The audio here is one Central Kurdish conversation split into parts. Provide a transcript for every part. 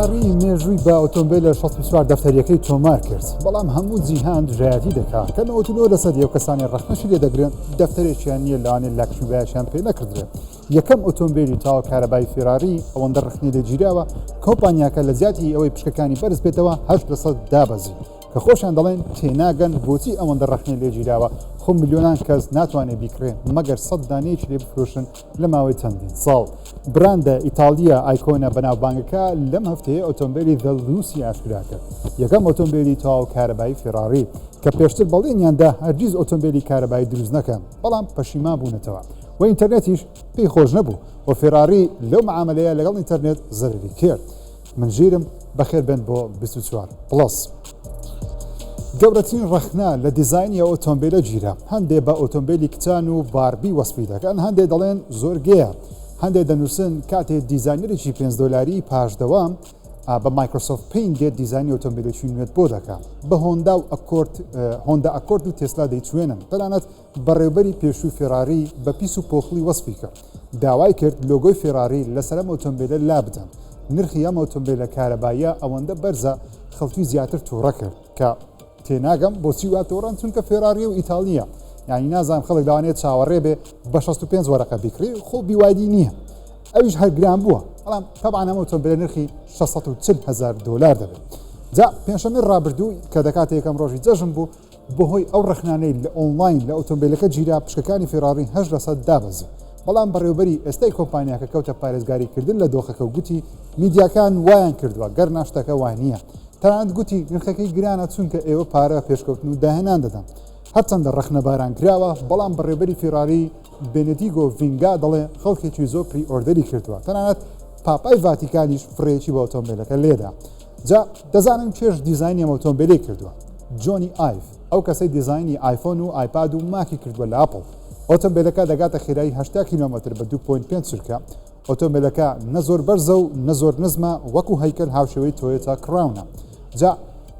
فێراری مێژووی بە ئۆتۆمبیلە 64 دەفتەریەکەی تۆمار کرد، بەڵام هەموو جیهان دژایەتی دەکات کە 99 لەسەد ئەو کەسانی ڕەخنەشی لێ دەگرن دەفتەرێکیان نییە لەوانەیە luxury بایەکیان پێ نەکردرێت. یەکەم ئۆتۆمبیلی تاوە کارەبای فێراری ئەوەندە ڕخنەی لێ گیراوە کۆمپانیاکە لە جیاتی ئەوەی پشکەکانی بەرز بێتەوە 8% دابەزی کە خۆشیان دەڵێن تێناگەن بۆچی ئەوەندە ڕەخنەی لێ گیراوە، خۆ ملیۆنان کەس ناتوانێت بیکڕێ مەگەر سەد دانەیەکی لێ بفرۆشن لە ماوەی چەندین ساڵ. براندە ئیتاڵییە ئایکۆنە بەناوبانگەکە لەم هەفتەیە ئۆتۆمبێلی The Luce ی ئاشکرا کرد، یەکەم ئۆتۆمبێلی تەواو کارەبایی فێڕاری، کە پێشتر بەڵێنیان دا هەرگیز ئۆتۆمبێلی کارەبایی دروست نەکەن، بەڵام پەشیمان بوونەتەوە و ئینتەرنێتیش پێی خۆش نەبوو و فێڕاری لەو مەعامەلەیە لەگەڵ ئینتەرنێت زەرەری کرد. من ژیرم، بەخێربێن بۆ 24 Plus. گەورەترین ڕەخنە لە دیزاینی ئەو ئۆتۆمبیلە گیرا، هەندێ بە ئۆتۆمبیلی کچان و باربی وەسفی دەکەن، هەندێ دەڵێن زۆر گێیە، هەندێ دەنووسن کاتێ دیزاینەرێکی 5 دۆلاری پاش دەوام بە Microsoft Paint دێت دیزاینی ئۆتۆمبیلێکی نوێت بۆ دەکا، بە هۆندا و ئەکۆرد هۆندا ئەکۆرد و تێسلا دەیچوێنن، تەنانەت بەڕێوبەری پێشووی فێراری بە پیس و پۆخڵی وەسفی کرد، داوای کرد لۆگۆی فێراری لەسەر ئەم ئۆتۆمبێلە لابدەن، نرخی ئەم ئۆتۆمبێلە کارەباییە ئەوەندە بەرزە خەڵکی زیاتر تووڕە کرد، کە تێناگەم بۆچی وا تووڕەن چونکە فێراریە و ئیتاڵییە، یانی نازانم خەڵک لەوانەیە چاوەڕێ بێ بە 65 وەرەقە بیکڕی، خۆ BYD نییە ئەویش هەر گران بووە، بەڵام تەبعەن ئەم ئۆتۆمبێلە نرخی 640 هەزار دۆلار دەبێت. جا پێنجشەممەی ڕابردوو کە دەکاتە یەکەم ڕۆژی جەژن بوو، بەهۆی ئەو ڕەخنانەی لە ئۆنلاین لە ئۆتۆمبیلەکە گیرا، پشکەکانی فێراری 8% دابەزی. بەڵام بەڕێوەبەری ئێستای کۆمپانیاکە کەوتە پارێزگاریکردن لە دۆخەکە و گوتی میدیاکان وایان کردووە، گەرنا شتەکە وا نییە. تەنانەت گوتی نرخەکەی گرانە چونکە ئێوە پارە پێشکەوتن و داهێنان دەدەن. هەرچەندە ڕەخنەباران کراوە، بەڵام بەڕێوەبەری فێراری بێنێدیگۆ ڤینگا دەڵێ خەڵکێکی زۆر pre-order ی کردووە، تەنانەت پاپای ڤاتیکانیش فڕێیەکی بە ئۆتۆمبیلەکە لێدا. جا دەزانن کێش دیزاینی ئەم ئۆتۆمبیلەی کردووە؟ جۆنی ئایڤ، ئەو کەسەی دیزاینی ئایفۆن و ئایپاد و ماکی کردووە لە ئەپڵ. ئۆتۆمبیلەکە دەگاتە خێرایی 80 کیلۆمەتر بە 2.5 چرکە. ئۆتۆمبیلەکە نە زۆر بەرزە و نە زۆر نزمە، وەکو هەیکەل هاوشێوەی تۆیۆتا کراونە. جا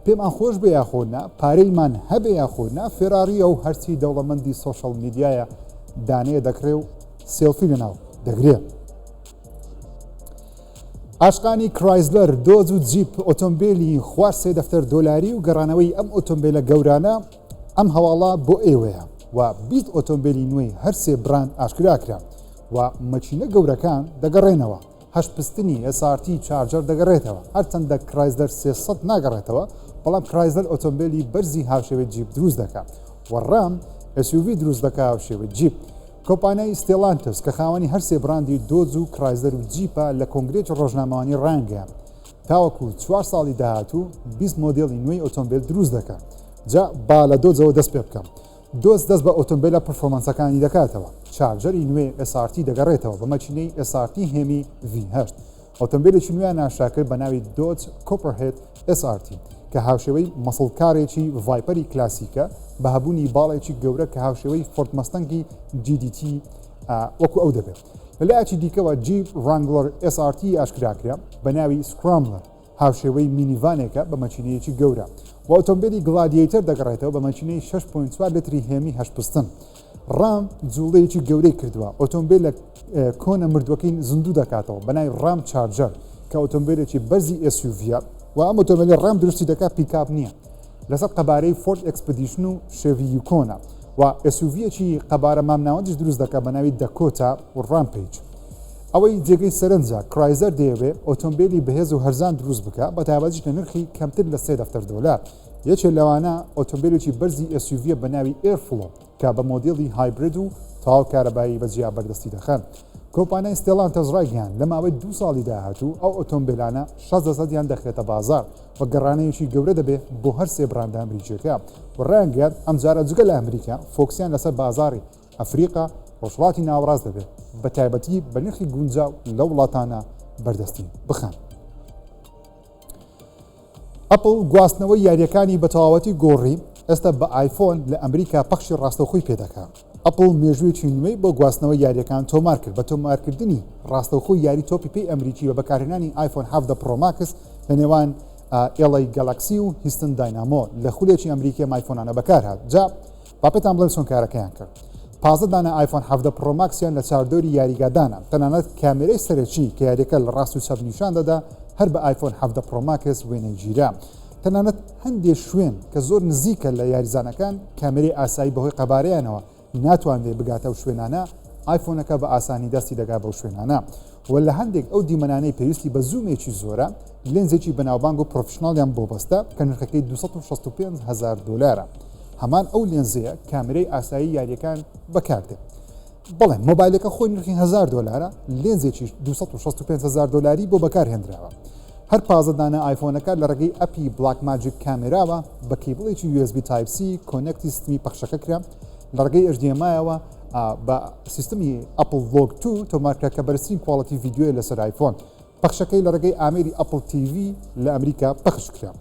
پێمان خۆش بێ یاخۆ نا، پارەیمان هەبێ یاخۆ نا، فێرارییە و هەرچی دەوڵەمەندی سۆشیاڵ میدیایە دانەیە دەکڕێ و سێڵفی لەناو دەگرێ. عاشقانی کرایزلەر، دۆج و جیپ ئۆتۆمبیلی خوار سێ دەفتەر دۆلاری و گەڕانەوەی ئەم ئۆتۆمبیلە گەورانە، ئەم هەواڵە بۆ ئێوەیە و 20 ئۆتۆمبیلی نوێی هەرسێ براند ئاشکرا کرا و مەکینە گەورەکان دەگەڕێنەوە. هەشت پستنی SRT چارجەر دەگەڕێتەوە. هەرچەندە کرایزلەر 300 ناگەڕێتەوە، بەڵام کرایزلەر ئۆتۆمبیلی بەرزی هاوشێوەی جیپ دروست دەکات و ڕام SUV دروست دەکات هاوشێوەی جیپ. کۆمپانیای ستێلانتس کە خاوەنی هەرسێ براندی دۆج و کرایزلەر و جیپە لە کۆنگرەیەکی ڕۆژنامەوانی ڕایانگەیاند تاوەکو چوار ساڵی داهاتوو 20 مۆدێلی نوێی ئۆتۆمبێل دروست دەکات. جا با لە دۆجەوە دەست پێ بکەم. دۆج دەست بە ئۆتۆمبێلە performance ەکانی دەکاتەوە. چارجەری نوێ SRT دەگەڕێتەوە بە مەکینەی SRT هێمی V8. ئۆتۆمبێلێکی نوێیان ئاشکرا کرد بە ناوی دۆج کۆپەرهێد SRT کە هاوشێوەی muscle car ێکی ڤایپەری کلاسیکە بە هەبوونی باڵێکی گەورە کە هاوشێوەی فۆرد مەستەنگی GDT وەکو ئەو دەبێت. لەلایەکی دیکەوە جیپ ڕانگڵەر SRT ئاشکرا کرا بە ناوی سکرامبلەر هاوشێوەی minivan ێکە بە مەکینەیەکی گەورە و ئۆتۆمبێلی گلادیەیتەر دەگەڕێتەوە بە مەکینەی 6.4 لتری هێمی هەشت پستن. ڕام جوڵەیەکی گەورەی کردووە، ئۆتۆمبێلە کۆنە مردووەکەی زیندوو دەکاتەوە بە ناوی ڕام چارجەر کە ئۆتۆمبێلێکی بەرزی SUV ە و ئەم ئۆتۆمبێلە ڕام دروستی دەکات پیکاپ نییە لەسەر قەبارەی فۆرد ئێکسپدیشن و شێڤی یوکۆنە و SUV یەکی قەبارە مامناوەندیش دروست دەکات بە ناوی دەکۆتا و ڕامپەیج. ئەوەی جێگەی سەرنجە، کرایزەر دەیەوێ ئۆتۆمبێلی بەهێز و هەرزان دروست بکا، بە تایبەتیش لە نرخی کەمتر لە سێ دەفتەر دۆلار. یەکێ لەوانە ئۆتۆمبێلێکی بەرزی SUV یە بە ناوی ئێرفڵۆ کە بە مۆدێلی hybrid و تەواو کارەبایی بە جیا بەردەستی دەخەن. کۆمپانیای ستێلانتس ڕایگەیاند، لە ماوەی دوو ساڵی داهاتوو ئەو ئۆتۆمبێلانە 60 لەسەدیان دەخرێتە بازاڕ و گەڕانەیەکی گەورە دەبێ بۆ هەر سێ براندە ئەمریکییەکە و ڕایانگەیاند، ئەمجارە جگە لە ئەمریکا فۆکسیان لەسەر بازاڕی ئەفریقا، ڕۆژهەڵاتی ناوەڕاست دەبێت، بە تایبەتی بە نرخی گونجاو لەو وڵاتانە بەردەستی بخەن. ئەپڵ گواستنەوەی یاریەکانی بە تەواوەتی گۆڕی، ئێستا بە ئایفۆن لە ئەمریکا پەخشی ڕاستەوخۆی پێدەکا. ئەپڵ مێژوویەکی نوێی بۆ گواستنەوەی یاریەکان تۆمار کرد بە تۆمارکردنی ڕاستەوخۆی یاری تۆپی پێی ئەمریکی بە بەکارهێنانی ئایفۆن 17 پرۆ ماکس لە نێوان ئێڵەی گەلاکسی و هیستن داینامۆ لە خولێکی ئەمریکی ئەم ئایفۆنانە بەکارهات. جا با پێتان بڵێم چۆن کارەکەیان کرد. 15 دانە ئایفۆن 17 پرۆ ماکسیان لە چواردەوری یاریگا دانا، تەنانەت کامێرەی سەرەکی کە یاریەکە لە ڕاست و چەپ نیشان دەدا هەر بە ئایفۆن 17 Pro Max وێنەی گیرا. تەنانەت هەندێ شوێن کە زۆر نزیکە لە یاریزانەکان، کامێرەی ئاسایی بەهۆی قەبارەیانەوە ناتوانرێ بگاتە ئەو شوێنانە، ئایفۆنەکە بە ئاسانی دەستی دەگا بەو شوێنانە و لە هەندێک ئەو دیمەنانەی پێویستی بە zoom ێکی زۆرە، لێنزێکی بەناوبانگ و professional یان بۆ بەستە کە نرخەکەی 265 هەزار دۆلارە. هەمان ئەو لێنزەیە کامێرەی ئاسایی یارییەکان بەکاردێ. بەڵێ مۆبایلەکە خۆی نرخی هەزار دۆلارە، لێنزێکیش 265 هەزار دۆلاری بۆ بەکارهێنراوە. هەر 15 دانە ئایفۆنەکە لە ڕێگەی app ی Blackmagic Camera وە بە cable ێکی USB Type-C connect ی سیستمی پەخشەکە کرا، لە ڕێگەی HDMI ەوە بە سیستمی Apple Log 2 تۆمارکرا کە بەرزترین quality ڤیدیۆیە لەسەر ئایفۆن. پەخشەکەی لە ڕێگەی ئامێری Apple TV لە ئەمریکا پەخش کرا.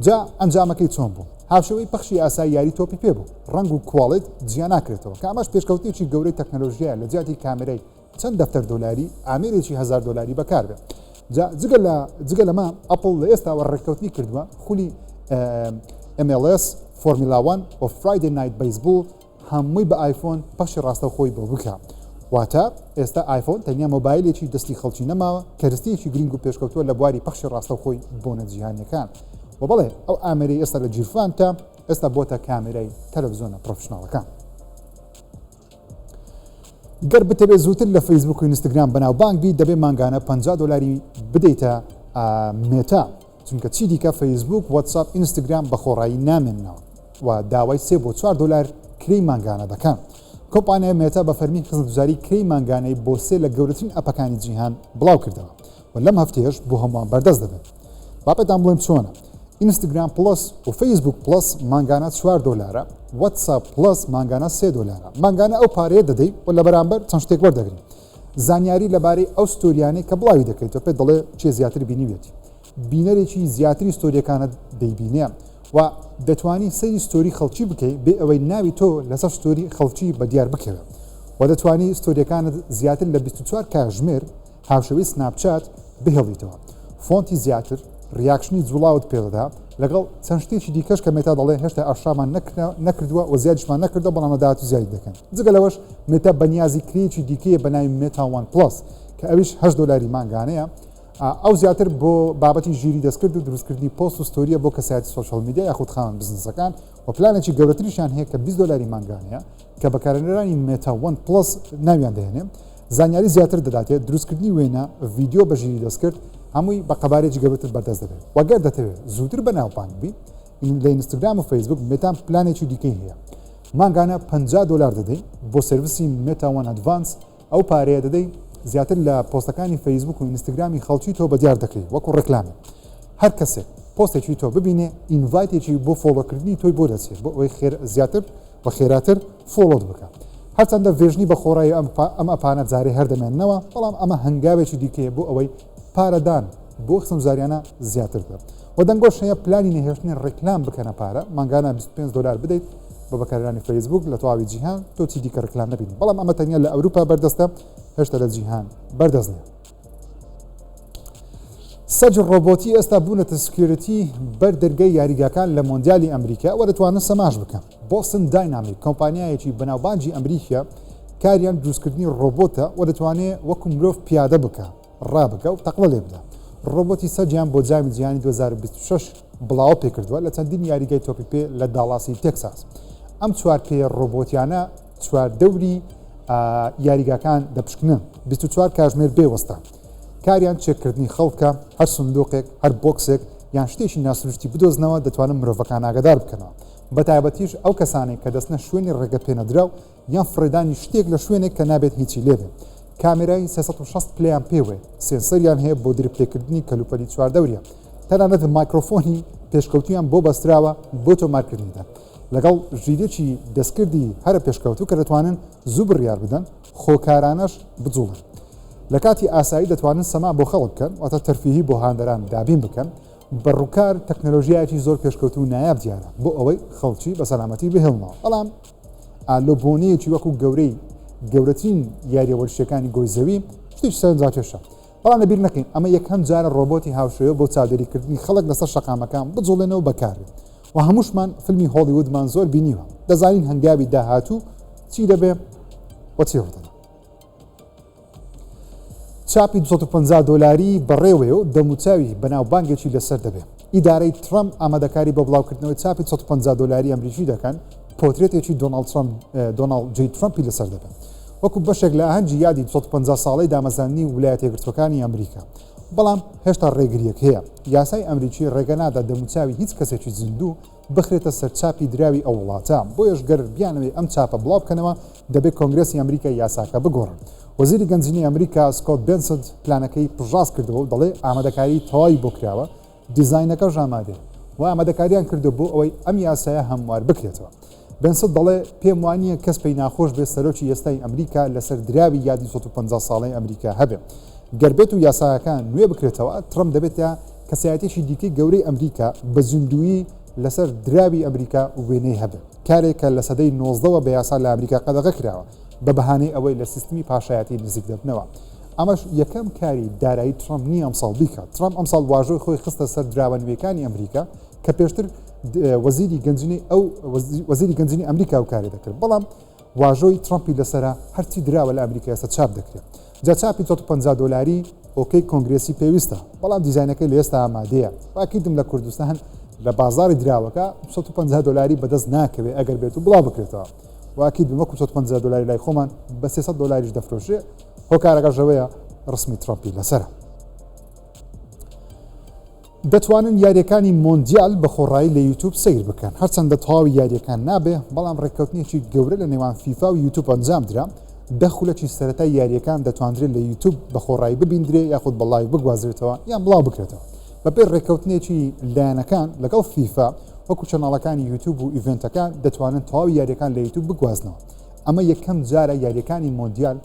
جا ئەنجامەکەی چۆن بوو؟ هاوشێوەی پەخشی ئاسایی یاری تۆپی پێ بوو، ڕەنگ و quality جیا ناکرێتەوە، کە ئەمەش پێشکەوتنێکی گەورەی تەکنەلۆژیایە لە جیاتی کامێرای چەند دەفتەر دۆلاری، ئامێرێکی هەزار دۆلاری بەکاربێ. جا جگە لە جگە لەمە ئەپڵ لە ئێستاوە ڕێککەوتنی کردووە خولی MLS، Formula One و Friday Night Baseball هەمووی بە ئایفۆن پەخشی ڕاستەوخۆی بۆ بکا. واتە ئێستا ئایفۆن تەنیا مۆبایلێکی دەستی خەڵکی نەماوە، کەرستەیەکی گرنگ و پێشکەوتووە لە بواری پەخشی ڕاستەوخۆی بۆنە جیهانییەکان. وە بەڵێ ئەو ئامێرەی ئێستا لە گیرفانتە، ئێستا بۆتە کامێرای تەلەفزیۆنە professional ەکان. گەر بتەوێت زووتر لە فەیسبوک و ئینستاگرام بەناوبانگ بیت، دەبێت مانگانە 50 دۆلاری بدەیتە مێتا. چونکە چیدیکە فەیسبووک، وەتسئاپ، ئینستگرام بە خۆڕایی نامێننەوە و داوای سێ بۆ چوار دۆلار کرێی مانگانە دەکەن. کۆمپانیای مێتا بە فەرمی خزمەتگوزاری کرێی مانگانەی بۆ سێ لە گەورەترین ئەپەکانی جیهان بڵاوکردەوە و لەم هەفتەیەش بۆ هەمووان بەردەست دەبێت. با پێتان بڵێم چۆنە. ئینستگرام Plus و فەیسبووک Plus مانگانە چوار دۆلارە، وەتسئاپ Plus مانگانە سێ دۆلارە. مانگانە ئەو پارەیە دەدەی و لە بەرامبەر چەند شتێک وەردەگری. زانیاری لەبارەی ئەو ستۆریانەی کە بڵاوی دەکەیتەوە پێت دەڵێ کێ زیاتر بینیویەتی. بینەرێکی زیاتری ستۆریەکانت دەیبینێ و دەتوانی سەیری ستۆری خەڵکی بکەی بێ ئەوەی ناوی تۆ لەسەر ستۆری خەڵکی بە دیار بکەوێ و دەتوانی ستۆریەکانت زیاتر لە 24 کاژمێر هاوشێوەی سناپچات بهێڵیتەوە فۆنتی زیاتر reaction ی جوڵاوت پێدەدا لەگەڵ چەند شتێکی دیکەش کە مێتا دەڵێ هێشتا ئاشکرامان نەکردووە و زیادیشمان نەکردووە بەڵام لە داهاتوو زیادی دەکەن جگە لەوەش مێتا بەنیازی کرێیەکی دیکەیە بە ناوی مێتا One Plus کە ئەویش 8 دۆلاری مانگانەیە ئەو زیاتر بۆ بابەتی ژیری دەستکرد و دروستکردنی پۆست و ستۆریە بۆ کەسایەتی social media یاخود خاوەن بزنسەکان و پلانێکی گەورەتریشیان هەیە کە 20 دۆلاری مانگانەیە کە بەکارهێنەرانی مێتا One Plus ناویان دەهێنێ زانیاری زیاتر دەداتێ دروستکردنی وێنە ڤیدیۆ بە ژیری دەستکرد هەمووی بە قەبارێکی گەورەتر بەردەست دەبێت و گەر دەتەوێت زووتر بەناوبانگ بی لە ئینستاگرام و فەیسبوک مێتا پلانێکی دیکەی هەیە مانگانە 50 دلار دەدەی بۆ سێرڤسی مێتا One Advance ئەو پارەیە دەدەی زیاتر لە پۆستەکانی فەیسبوک و ئینستاگرامی خەڵکی تۆ بەدیار دەکرێت وەکو ڕێکلامێ هەر کەسێک پۆستێکی تۆ ببینێ invite ێکی بۆ follow کردنی تۆی بۆ دەچێت بۆ ئەوەی خێر زیاتر و خێراتر follow ت بکە هەرچەندە version ی بە خۆڕایی ئەم ئەپانە جارێ هەر دەمێننەوە بەڵام ئەمە هەنگاوێکی دیکەیە بۆ ئەوەی پارەدان بۆ خزمەتگوزاریانە زیاتر بێت و دەنگۆش هەیە پلانی نەهێشتنی ڕێکلام بکەنە پارە مانگانە 25 دلار بدەیت بە بەکارهێنانی فەیسبوک لە تەواوی جیهان تۆ چی دیکە ڕێکلام نەبینی بەڵام ئەمە تەنیا لە ئەوروپا بەردەستە هێشتا لە جیهان بەردەست نییە. سەگی ڕۆبۆتی ئێستا بوونەتە security بەر دەرگای یاریگاکان لە مۆندیالی ئەمریکا و دەتوانن سەماش بکەن. بۆستن داینامیک کۆمپانیایەکی بەناوبانگی ئەمریکیە کاریان دروستکردنی ڕۆبۆتە و دەتوانێت وەکو مرۆڤ پیادە بکە ڕابکە و تەقڵە لێ بدا. ڕۆبۆتی سەگیان بۆ جامی جیهانی 2026 بڵاوە پێکردووە لە چەندین یاریگای تۆپی پێ لە داڵاسی تێکساس. ئەم چوار پێیە ڕۆبۆتیانە چواردەوری یاریگاکان دەپشکنن 24 کاژمێر بێ وەستان. کاریان چێککردنی خەڵکە، هەر سندوقێک، هەر بۆکسێک یان شتێکی ناسروشتی بدۆزنەوە دەتوانن مرۆڤەکان ئاگادار بکەنەوە. بەتایبەتیش ئەو کەسانەی کە دەچنە شوێنی ڕێگەپێنەدراو یان فڕێدانی شتێک لە شوێنێک کە نابێت هیچی لێبێ. کامێرای 360 پلەیان پێوەیە، سێنسەریان هەیە بۆ درکپێکردنی کەلوپەلی چواردەوریان، تەنانەت مایکرۆفۆنی پێشکەوتوویان بۆ بەستراوە بۆ تۆمارکردنی دەنگ. لەگەڵ ژیریی دەستکردی هەرە پێشکەوتوو کە دەتوانن زوو بڕیار بدەن، خۆکارانەش بجوڵێن. لە کاتی ئاسایی دەتوانن سەما بۆ خەڵک بکەن، واتە تەرفیهی بۆ هاندەران دابین بکەن. بە ڕووکار تەکنەلۆژیایەکی زۆر پێشکەوتوو و نایاب دیارە بۆ ئەوەی خەڵکی بە سەلامەتی بهێڵنەوە، بەڵام لۆ بۆنەیەکی وەکو گەورەی گەورەترین یارییە وەرزشییەکانی گۆی زەوی شتێکی سەرنجڕاکێشە. بەڵام لەبیر نەکەین ئەمە یەکەم جارە ڕۆبۆتی هاوشێوە بۆ چاودێریکردنی خەڵک لەسەر شەقامەکان بجوڵێنەوە بەکاربێت و هەمووشمان فیلمی هۆڵیوودمان زۆر بینیوە دەزانین هەنگاوی داهاتوو چی دەبێ و چی ڕوودەدا. چاپی 250 دۆلاری بەڕێوەیە و دەموچاوی بەناوبانگێکی لەسەر دەبێ. ئیدارەی ترەمپ ئامادەکاری بۆ بڵاوکردنەوەی چاپی 250 دۆلاری ئەمریکی دەکەن، پۆترێتێکی دۆناڵد ترەمپ دۆناڵد جەی ترەمپی لەسەر دەبێ وەکو بەشێک لە ئاهەنگی یادی 250 ساڵەی دامەزراندنی ولایەتە یەکگرتووەکانی ئەمریکا. بەڵام هێشتا ڕێگرییەک هەیە، یاسای ئەمریکی ڕێگە نادات دەموچاوی هیچ کەسێکی زیندوو بخرێتە سەر چاپی دراوی ئەو وڵاتە، بۆیەش گەر بیانەوێ ئەم چاپە بڵاو بکەنەوە دەبێ کۆنگرێسی ئەمریکا یاساکە بگۆڕن. وەزیری گەنجینەی ئەمریکا سکۆت بێنسنت پلانەکەی پشتڕاست کردەوە و دەڵێ ئامادەکاریی تەواوی بۆ کراوە، دیزاینەکەش ئامادەیە و ئامادەکارییان کردووە بۆ ئەوەی ئەم یاسایە هەموار بکرێتەوە. بێنسنت دەڵێ پێم وانییە کەس پێی ناخۆش بێ سەرۆکی ئێستای ئەمریکا لەسەر دراوی یادی 150 ساڵەی ئەمریکا هەبێ. گەر بێت و یاساکە نوێ بکرێتەوە، ترەمپ دەبێتە کەسایەتیەکی دیکەی گەورەی ئەمریکا بە زیندوویی لەسەر دراوی ئەمریکا وێنەی هەبێ، کارێک کە لە سەدەی نۆزدەوە بە یاسا لە ئەمریکا قەدەغە کراوە بە بەهانەی ئەوەی لە سیستمی پاشایەتی نزیک دەبنەوە. ئەمەش یەکەم کاری دارایی ترەمپ نییە ئەمساڵ بیکات. ترەمپ ئەمساڵ واژۆی خۆی خستە سەر دراوە نوێکانی ئەمریکا کە پێشتر وەزیری گەنجینەی ئەو وەزیری گەنجینەی ئەمریکا ئەو کارەی دەکرد، بەڵام واژۆی ترەمپی لەسەرە هەرچی دراوە لە ئەمریکا ئێستا چاپ دەکرێت. جا چاپی 150 دۆلاری okay کۆنگرێسی پێویستە، بەڵام دیزاینەکەی لە ئێستا ئامادەیە. واکردم لە کوردستان لە بازاڕی دراوەکە 150 دۆلاری بەدەست ناکەوێ ئەگەر بێت و بڵاو بکرێتەوە. واکردم وەکو 150 دۆلاری لای خۆمان بە 300 دۆلاریش دەفرۆشرێ، هۆکارەکەش ئەوەیە ڕسمی ترەمپی لەسەرە. دەتوانن یاریەکانی مۆندیال بە خۆڕایی لە یوتوب سەیر بکەن، هەرچەندە تەواوی یاریەکان نابێ، بەڵام ڕێککەوتنێکی گەورە لە نێوان فیفا و یوتوب ئەنجامدرا، دە خولەکی سەرەتای یاریەکان دەتواندرێت لە یوتوب بە خۆڕایی ببیندرێ یاخود بە live بگوازرێتەوە یان بڵاو بکرێتەوە. بەپێی ڕێککەوتنێکی لایەنەکان لەگەڵ فیفا، وەکو channel ەکانی یوتوب و event ەکان دەتوانن تەواوی یاریەکان لە یوتوب بگوازنەوە. ئەمە یەکەم جارە یاریەکانی مۆندیال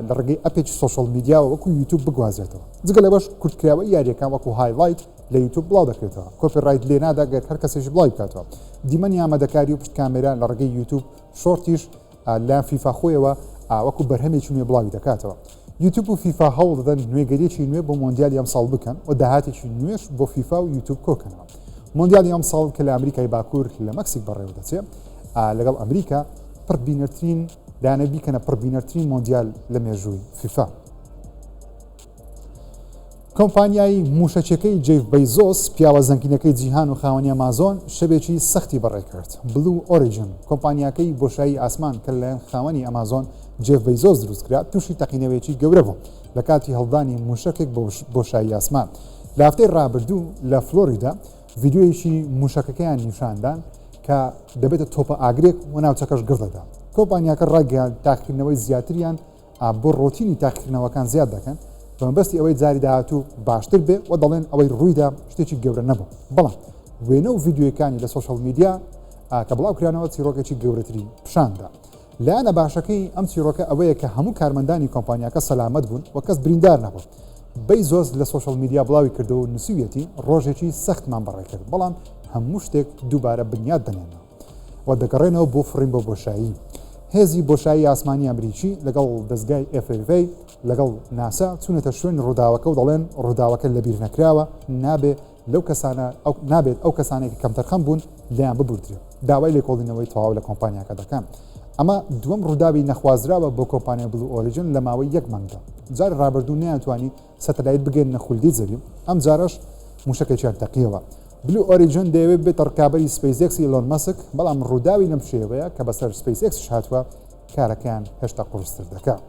لە ڕێگەی ئەپێکی social media وە وەکو یوتوب بگوازرێتەوە. جگە لەوەش کورتکراوەی یارییەکان وەکو highlight لە یوتوب بڵاو دەکرێتەوە، copyright لێ نادا گەر هەر کەسێکیش بڵاوی بکاتەوە. دیمەنی ئامادەکاری و پشت کامێرا لە ڕێگەی یوتوب short یش لەلایەن فیفا خۆیەوە وەکو بەرهەمێکی نوێ بڵاوی دەکاتەوە. یوتوب و فیفا هەوڵ دەدەن نوێگەرییەکی نوێ بۆ مۆندیالی ئەمساڵ بکەن و داهاتێکی نوێش بۆ فیفا و یوتوب کۆکەنەوە. مۆندیالی ئەمساڵ کە لە ئەمریکای باکوور لە مەکسیک بەڕێوەدەچێ لەگەڵ ئەمریکا پڕبینەرترین دانە بیکەنە پڕبینەرترین مۆندیال لە مێژووی فیفا. کۆمپانیای موشەکیەکەی جیف بەیزۆس پیاوە زەنگینەکەی جیهان و خاوەنی ئەمازۆن شەوێکی سەختی بەڕێکرد. بلو ئۆریجن کۆمپانیاکەی بۆشایی ئاسمان کە لەلایەن خاوەنی ئەمازۆن جێف بەیزۆس دروستکرا تووشی تەقینەوەیەکی گەورە بوو لە کاتی هەڵدانی موشەکێک بۆ بۆشایی ئاسمان. لە هەفتەی ڕابردوو لە فلۆریدا ڤیدیۆیەکی موشەکەکەیان نیشاندان کە دەبێتە تۆپە ئاگرێک و ناوچەکەش گڕ دەدا. کۆمپانیاکە ڕایگەیاند تاقیکردنەوەی زیاتریان بۆ ڕۆتینی تاقیکردنەوەکان زیاد دەکەن بە مەبەستی ئەوەی جاری داهاتوو باشتر بێ و دەڵێن ئەوەی ڕوویدا شتێکی گەورە نەبوو بەڵام وێنە و ڤیدیۆیەکانی لە social media کە بڵاوکرانەوە چیرۆکێکی گەورەتری پیشاندا. لایەنە باشەکەی ئەم چیرۆکە ئەوەیە کە هەموو کارمەندانی کۆمپانیاکە سەلامەت بوون و کەس بریندار نەبوو. بەیزۆس لە social media بڵاوی کردەوە و نووسیویەتی ڕۆژێکی سەختمان بەڕێکرد، بەڵام هەموو شتێک دووبارە بنیات دەنێنەوە و دەگەڕێنەوە بۆ فڕین بۆ بۆشایی. هێزی بۆشایی ئاسمانی ئەمریکی لەگەڵ دەزگای FAA لەگەڵ ناسا چوونەتە شوێنی ڕووداوەکە و دەڵێن ڕووداوەکە لەبیرنەکراوە، نابێ لەو کەسانە نابێت ئەو کەسانەی کە کەمتەرخەم بوون لێیان ببوردرێت. داوای لێکۆڵینەوەی تەواو لە کۆمپانیاکە دەکەن. ئەمە دووەم ڕووداوی نەخوازراوە بۆ کۆمپانیای بلو ئۆریجن لە ماوەی یەک مانگدا. جاری ڕابردوو نەیانتوانی سەتەلایت بگەیەننە خولگەی زەوی، ئەمجارەش مووشەکێکیان تەقیەوە. بلو ئۆریجن دەیەوێت ببێتە ڕکابەری سپەیس ئێکسی ئیلۆن مەسک، بەڵام ڕووداوی لەم شێوەیە کە بەسەر سپەیس ئێکسیش هاتووە کارەکەیان هێشتا قورستر دەکات.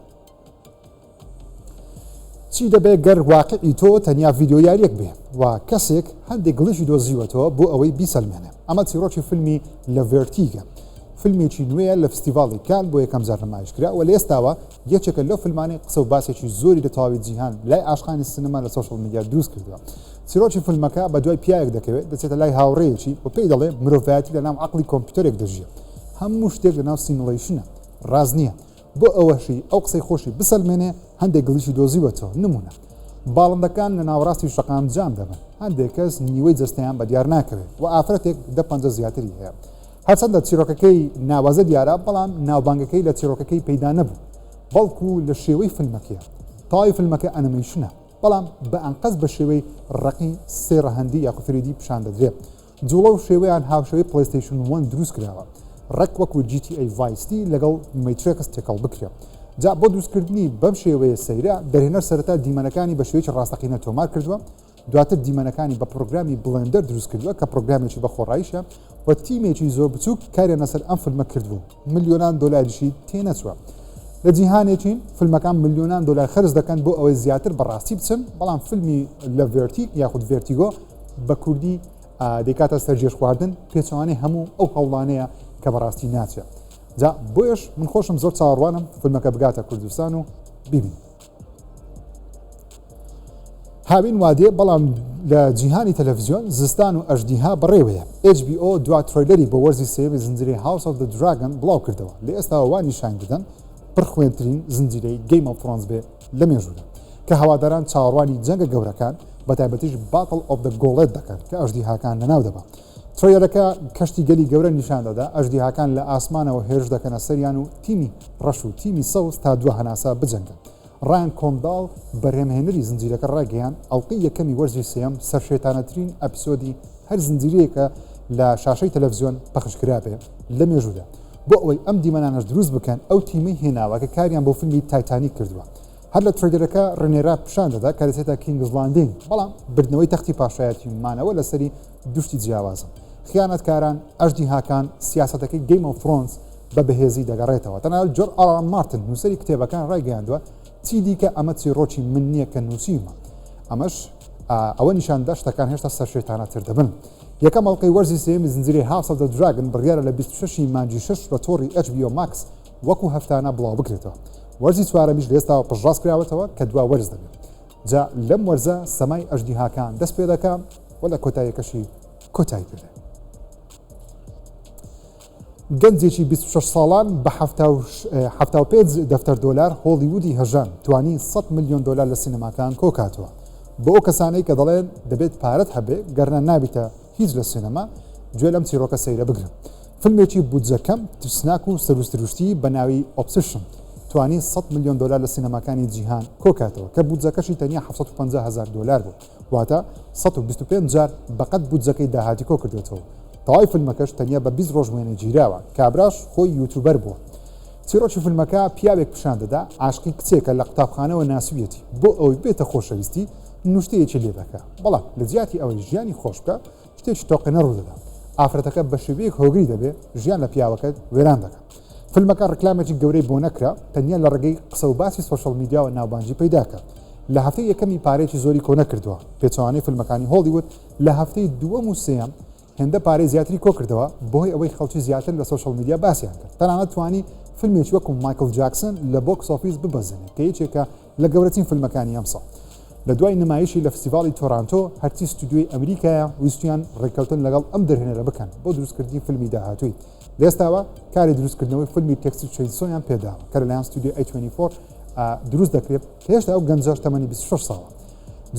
چی دەبێت گەر واقعی تۆ تەنیا ڤیدیۆ یاریەک بێ و کەسێک هەندێک glitch ی دۆزیوەتەوە بۆ ئەوەی بیسەلمێنێ؟ ئەمە چیڕۆکی فیلمی لە ڤێرتیگە، فیلمێکی نوێیە لە فستیڤاڵی کان بۆ یەکەم جار نمایش کرا و لە ئێستاوە یەکێکە لەو فیلمانەی قسە و باسێکی زۆری لە تەواوی جیهان لای عاشقانی سینەما لە social media دروست کردووە. چیرۆکی فیلمەکە بە دوای پیاوێک دەکەوێت دەچێتە لای هاوڕێیەکی و پێی دەڵێ مرۆڤایەتی لە ناو عەقڵی کۆمپیوتەرێک دەژیێ، هەموو شتێک لە ناو simulation ە، ڕاست نییە. بۆ ئەوەشی ئەو قسەی خۆشی بسەلمێنێ هەندێک glitch ی دۆزیوەتەوە، نموونە، باڵندەکان لە ناوەڕاستی شەقام جام دەبن، هەندێک کەس نیوەی جەستەیان بەدیار ناکەوێت و ئافرەتێک دە پەنجە زیاتری هەیە. هەرچەندە چیرۆکەکەی ناوازە دیارە، بەڵام ناوبانگەکەی لە چیرۆکەکەی پەیدا نەبوو، بەڵکو لە شێوەی فیلمەکەیە. تەواوی فیلمەکە ئەنیمەیشنە، بەڵام بە ئەنقەست بە شێوەی ڕەقی سێ ڕەهەندی یاخود 3D پیشان دەدرێت. جوڵە و شێوەیان هاوشێوەی PlayStation One دروست کراوە، ڕێک وەکو GTA Vice City لەگەڵ Matrix تێکەڵ بکرێ. جا بۆ دروستکردنی بەم شێوەیە سەیرە، دەرهێنەر سەرەتا دیمەنەکانی بە شێوەیەکی ڕاستەقینە تۆمار کردووە، دواتر دیمەنەکانی بە پڕۆگرامی Blender دروست کردووە کە پڕۆگرامێکی بە خۆڕاییشە و تیمێکی زۆر بچووک کاریان لەسەر ئەم فیلمە کردبوو، ملیۆنان دۆلاریشی تێنەچووە. لە جیهانێکین فیلمەکان ملیۆنان دۆلار خەرج دەکەن بۆ ئەوەی زیاتر بە ڕاستی بچن، بەڵام فیلمی لە ڤێرتیگ یاخود Vertigo بە کوردی دەیکاتە سەرگێژخواردن، پێچەوانەی هەموو ئەو هەوڵانەیە کە بەڕاستی ناچێ. جا بۆیەش من خۆشم زۆر چاوەڕوانم فیلمەکە بگاتە کوردستان و بیبینم. هاوین وادێ بەڵام لە جیهانی تەلەڤزیۆن زستان و ئەژدیها بەڕێوەیە. HBO دوا trailer ی بۆ وەرزی سێیەمی زنجیرەی House of the Dragon بڵاو کردەوە. لە ئێستاوە وا نیشانی دەدەن پڕخوێنترین زنجیرەی Game of Thrones بێ لە مێژوودا. کە هەواداران چاوەڕوانی جەنگە گەورەکان بەتایبەتیش Battle of the Gauntlet دەکەن کە ئەژدیهاکان لەناو دەبا. trailer ەکە کەشتی گەلی گەورە نیشان دەدا، ئەژدیهاکان لە ئاسمانەوە هێرش دەکەنە سەریان و تیمی ڕەش و تیمی سەوز تا دوا هەناسە بجەنگن. ڕایان کۆنداڵ، بەرهەمهێنەری زنجیرەکە ڕایگەیاند، ئەڵقەی یەکەمی وەرزی سێیەم سەرشێتانەترین episode ی هەر زنجیرەیەکە لە شاشەی تەلەفزیۆن پەخشکرابێ لە مێژوودا. بۆ ئەوەی ئەم دیمەنانەش دروست بکەن ئەو تیمەی هێناوە کە کاریان بۆ فیلمی تایتانیک کردووە. هەر لە trailer ەکە ڕێنێرا پیشان دەدا کە دەچێتە کینگز لاندینگ، بەڵام بردنەوەی تەختی پاشایەتی و مانەوە لەسەری دوو شتی جیاوازن. خیانەتکاران، ئەژدیهاکان، سیاسەتەکەی Game of Thrones بە بەهێزی دەگەڕێتەوە. تەنانەت جۆرج ئاڕ ئاڕ مارتن، نووسەری کتێبەکان ڕایگەیاندووە، چیدیکە ئەمە چیڕۆکی من نییە کە نووسیومە. ئەمەش ئەوە نیشان دەدا شتەکان هێشتا سەرشێتانەتر دەبن. یەکەم ئەڵقەی وەرزی سێیەمی زنجیرەی House of the Dragon بڕیارە لە 26 ی مانگی شەش لە تۆڕی HBO Max وەکو هەفتانە بڵاو بکرێتەوە. وەرزی چوارەمیش لە ئێستاوە پشتڕاست کراوەتەوە کە دوا وەرز دەبێت. جا لەم وەرزە سەمای ئەژدیهاکان دەست پێدەکا و لە کۆتاییەکەشی کۆتایی پێدێ. گەنجێکی 26 ساڵان بە 75 دەفتەر دۆلار هۆڵیوودی هەژان توانی 100 میلیۆن دۆلار لە سینەماکان کۆکاتەوە. بۆ ئەو کەسانەی کە دەڵێن دەبێت پارەت هەبێ گەرنا نابیتە هیچ لە سینەما، گوێ لەم چیڕۆکە سەیرە بگرن. فیلمێکی بودجە کەم، ترسناک و سەروو سروشتی بە ناوی Obsession توانی 100 ملیۆن دۆلار لە سینەماکانی جیهان کۆکاتەوە کە بودجەکەشی تەنیا 750 هەزار دۆلار بوو، واتە 125 جار بەقەد بودجەکەی داهاتی کۆکردۆتەوە. تەواوی فیلمەکەش تەنیا بە 20 ڕۆژ وێنە گیراوە. کابراش خۆی YouTuber بووە. چیڕۆکی فیلمەکە پیاوێک پیشان دەدا عاشقی کچێکە لە قوتابخانەوە ناسیویەتی، بۆ ئەوەی ببێتە خۆشەویستی نوشتەیەکی لێ دەکا، بەڵام لە جیاتی ئەوەی ژیانی خۆش بکا، شتێکی تۆقێنەر ڕوودەدا. ئافرەتەکە بە شێوەیەک هۆگری دەبێ، ژیان لە پیاوەکە وێران دەکا. فیلمەکە ڕیکلامێکی گەورەی بۆ نەکرا، تەنیا لە ڕێگەی قسە و باسی social media وە ناوبانگی پەیدا کرد. لە هەفتەی یەکەمی پارەیەکی زۆری کۆ نەکردووە، پێچەوانەی فیلمەکانی هۆڵیوود لە هەفتەی دووەم و سێیەم هێندە پارەی زیاتری کۆکردەوە، بەهۆی ئەوەی خەڵکی زیاتر لە social media باسیان کرد. تەنانەت توانی فیلمێکی وەکو مایکڵ جاکسن لە box office ببەزێنێت کە یەکێکە لە گەورەترین فیلمەکانی ئەمساڵ. لە دوای نمایشی لە فستیڤاڵی تۆرانتۆ، هەرچی ستودیۆی ئەمریکایە ویستویان ڕێککەوتن لەگەڵ ئەم دەرهێنەرە بکەن بۆ دروستکردنی فیلمی داهاتووی. لە ئێستاوە کاری دروستکردنەوەی فیلمی Texas Chainsaw یان پێداوە کە لەلایەن ستودیۆی A24 دروست دەکرێت کە هێشتا ئەو گەنجەش تەمەنی 26 ساڵە.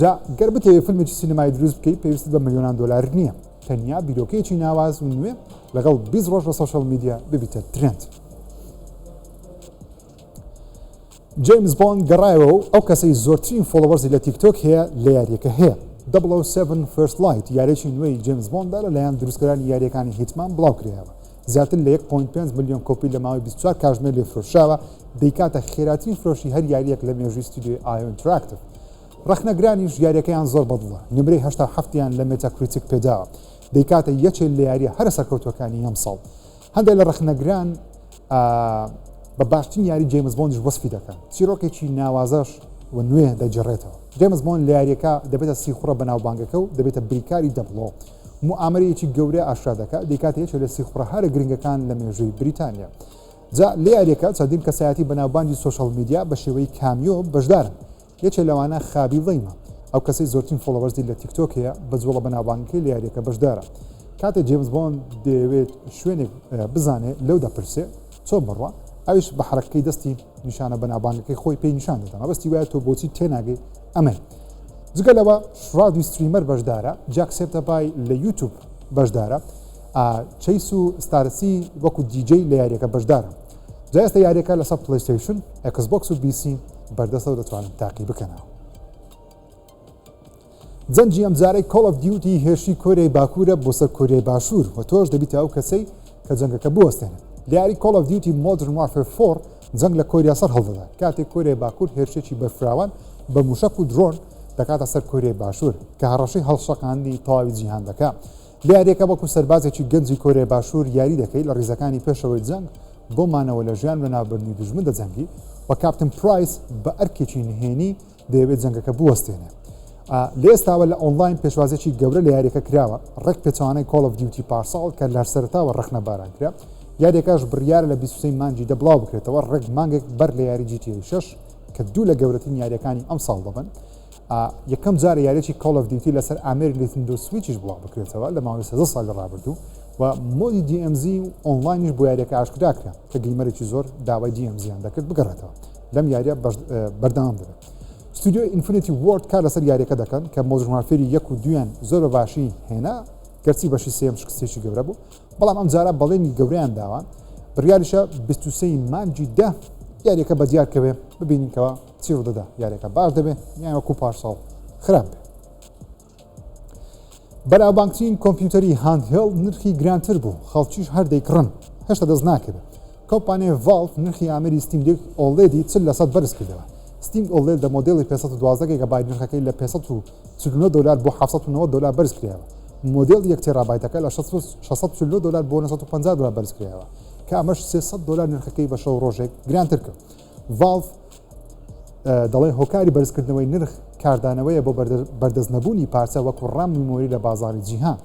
جا گەر بتەوێت فیلمێکی سینەمایی دروست بکەیت پێویستت بە ملیۆنان دۆلار نییە، تەنیا بیرۆکەیەکی ناواز و نوێ لەگەڵ 20 ڕۆژ لە social media ببیتە trend. جەیمس بۆند گەڕایەوە و ئەو کەسەی زۆرترین followers ی لە تیکتۆک هەیە لە یارییەکە هەیە. 007 First Light یاریی نوێی جەیمس بۆندە لەلایەن دروستکەرانی یارییەکانی Hitman بڵاوکرایەوە. زیاتر لە 1.5 ملیۆن کۆپی لە ماوەی 24 کاژمێر لێ فرۆشراوە، دەیکاتە خێراترین فرۆشی هەر یارییەک لە مێژووی ستودیۆی IO Interactive. ڕەخنەگرانیش یارییەکەیان زۆر بەدڵە، نمرەی 87 یان لە Metacritic پێداوە، دەیکاتە یەکێ لە یارییە هەرە سەرکەوتووەکانی ئەمساڵ. هەندێک لە ڕەخنەگران بە باشترین یاری جەیمس بۆندیش وەسفی دەکەن، چیرۆکێکی ناوازەش و نوێ دەگێڕێتەوە. جەیمس بۆند لە یارییەکە دەبێتە سیخوڕە بەناوبانگەکە و دەبێتە بریکاری Double O. موئامەرەیەکی گەورە ئاشکرا دەکات، دەیکاتە یەکێک لە سیخوڕە هەرە گرنگەکان لە مێژووی بریتانیا. جا لە یارییەکە چەندین کەسایەتی بەناوبانگی social media بە شێوەی cameo بەشدارن، یەکێ لەوانە خابی ڵەیمە، ئەو کەسەی زۆرترین followers ی لە تیکتۆک هەیە، بە جوڵە بەناوبانگەکەی لە یارییەکە بەشدارە. کاتێ جەیمس بۆند دەیەوێت شوێنێک بزانێ لەو دەپرسێ چۆن بڕوا، ئەویش بە حەرەکەی دەستی نیشانە بەناوبانگەکەی خۆی پێی نیشان دەدا، مەبەستی وایە تۆ بۆچی تێناگەی ئەمەیە. جگە لەوە شرادی streamer بەشدارە، Jacksepticeye لە یوتوب بەشدارە، چەیس و ستارسی وەکو دیجەی لە یارییەکە بەشدارن. جا ئێستا یارییەکە لەسەر PlayStation، Xbox و PC بەردەستە و دەتوانن تاقی بکەنەوە. جەنگی ئەمجارەی Call of Duty هێرشی کۆریای باکوورە بۆ سەر کۆریای باشوور و تۆش دەبیتە ئەو کەسەی کە جەنگەکە بوەستێنێت. لە یاری Call of Duty Modern Warfare 4. جەنگ لە کۆریا سەر هەڵدەدا کاتێک کۆریای باکوور هێرشێکی بەرفراوان بە موشەک و درۆن دەکاتە سەر کۆریای باشوور کە هەڕەشەی هەڵشەقاندنی تەواوی جیهان دەکا. لە یاریەکە وەکو سەربازێکی گەنجی کۆریای باشوور یاری دەکەی لە ڕیزەکانی پێشەوەی جەنگ بۆ مانەوە لە ژیان و لەناوبردنی دوژمن دەجەنگی و کاپتن پرایس بە ئەرکێکی نهێنی دەیەوێت جەنگەکە بوەستێنێ. لە ئێستاوە لە ئۆنلاین پێشوازیی گەورە لە یاریەکە کراوە، ڕێک پێچەوانەی Call of Duty پارساڵ کە لە سەرەتاوە ڕەخنە باران کرا. یاریەکەش بڕیارە لە 23 مانگی دە بڵاو بکرێتەوە، ڕێک مانگێک بەر لە یاری GTA 6 کە دوو لە گەورەترین یاریەکانی ئەمساڵ دەبن. یەکەم جارە یاریی Call of Duty لەسەر ئامێری Nintendo Switch یش بڵاو بکرێتەوە لە ماوەی 13 ساڵی ڕابردوو و mode ی DMZ و ئۆنلاینیش بۆ یاریەکە ئاشکرا کرا کە gamer ێکی زۆر داوای DMZ یان دەکرد بگەڕێتەوە. لەم یاریە بەردەوام دەبێت. ستودیۆی Infinity Ward کار لەسەر یاریەکە دەکەن کە Modern Warfare ی یەک و دویان زۆر بە باشی هێنا گەرچی بەشی سێم شکستێکی گەورە بوو بەڵام ئەم جارە بەڵێنی گەورەیان داوە بڕیاریشە 23 مانگی دە یاریەکە بە دیار کەوێ ببینین کەەوە چی ڕوودەدا یاریەکە باش دەبێ یان وەکو پارساڵ خراپ بێ. بەناوبانگترین کۆمپیوتەری handheld نرخی گرانتر بوو، خەڵکیش هەر دەیکڕن، هێشتا دەست ناکەوێت. کۆمپانیای Valve نرخی ئامێری Steam Deck OLED ی 40 لەسەد بەرز کردەوە. Steam OLED لە مۆدێلی 512 گێگابایت نرخەکەی لە 549 دۆلار بۆ 790 دۆلار بەرز کرایەوە. مۆدێلی یەک تێرابایتەکە لە 649 دۆلار بۆ 950 دۆلار بەرز کرایەوە، کە ئەمەش 300 دۆلار نرخەکەی بە شەو ڕۆژێک گرانتر کرد. Valve دەڵێ هۆکاری بەرزکردنەوەی نرخ کاردانەوەیە بۆ بەردەست نەبوونی پارچە وەکو RAM memory لە بازاڕی جیهان.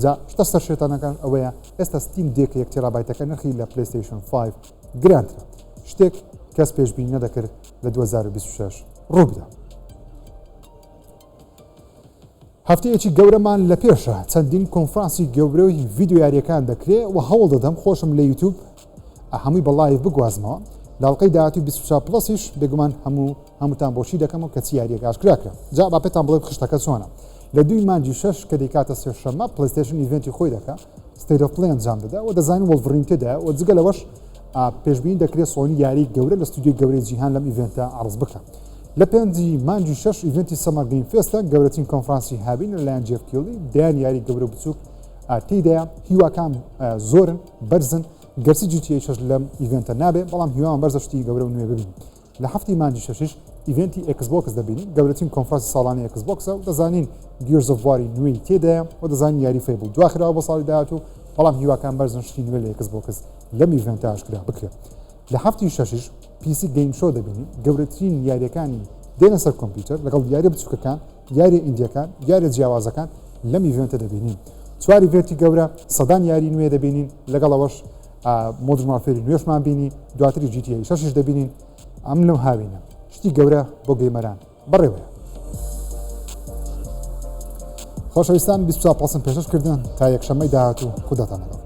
جا شتە سەرشێتانەکان ئەوەیە ئێستا Steam Deck ە یەک تێرابایتەکە نرخی لە PlayStation 5 گرانترە. شتێک کەس پێشبینی نەدەکرد لە 2026 ڕووبدا. هەفتەیەکی گەورەمان لە پێشە، چەندین کۆنفرانسی گەورەی ڤیدیۆ یاریەکان دەکرێ و هەوڵ دەدەم خۆشم لە یوتوب هەمووی بە live بگوازمەوە. لە ئەڵقەی داهاتووی 24 Plus یش بێگومان هەموو هەمووتان بۆشی دەکەم و کەچی یاریەک ئاشکرا کرا. جا با پێتان بڵێم خشتەکە چۆنە. لە دووی مانگی شەش کە دەیکاتە سێشەممە PlayStation event ی خۆی دەکا، State of Play ئەنجام دەدا و دەزانین Wolverine تێدایە و جگە لەوەش پێشبینی دەکرێت سۆنی یاری گەورە لە ستودیۆی گەورەی جیهان لەم event ە عەرز بکا. لە پێنجی مانگی شەش event ی Summer Game Fest ە، گەورەترین کۆنفرانسی هاوین لەلایەن جێف کیڵی، دەیان یاری گەورە و بچووک تێیدایە، هیواکان زۆرن، بەرزن، گەرچی GTA شەش لەم event ە نابێ، بەڵام هیوامان بەرزە شتی گەورە و نوێ ببینین. لە هەفتی مانگی شەشیش event ی Xbox دەبینین، گەورەترین کۆنفرانسی ساڵانەی Xbox ە و دەزانین Gears of War ی نوێی تێدایە و دەزانین یاری Fable دواخراوە بۆ ساڵی داهاتوو، بەڵام هیواکان بەرزن شتی نوێ لە Xbox لەم event ە ئاشکرا بکرێت. لە هەفتی شەشیش PC Game Show دەبینین، گەورەترین یارییەکانی دێنە سەر کۆمپیوتەر لەگەڵ یاریە بچووکەکان، یاریە indie یەکان، یاریە جیاوازەکان لەم event ە دەبینین. چوار event ی گەورە، سەدان یاری نوێ دەبینین، لەگەڵ ئەوەش Modern Warfare ی نوێشمان بینی، دواتری GTA شەشیش دەبینین. ئەم لەم هاوینە شتی گەورە بۆ gamer ان بەڕێوەیە. خۆشەویستان 24 Plus م پێشکەش کردن تا یەکشەممەی داهاتوو خوداتان لەگەڵ.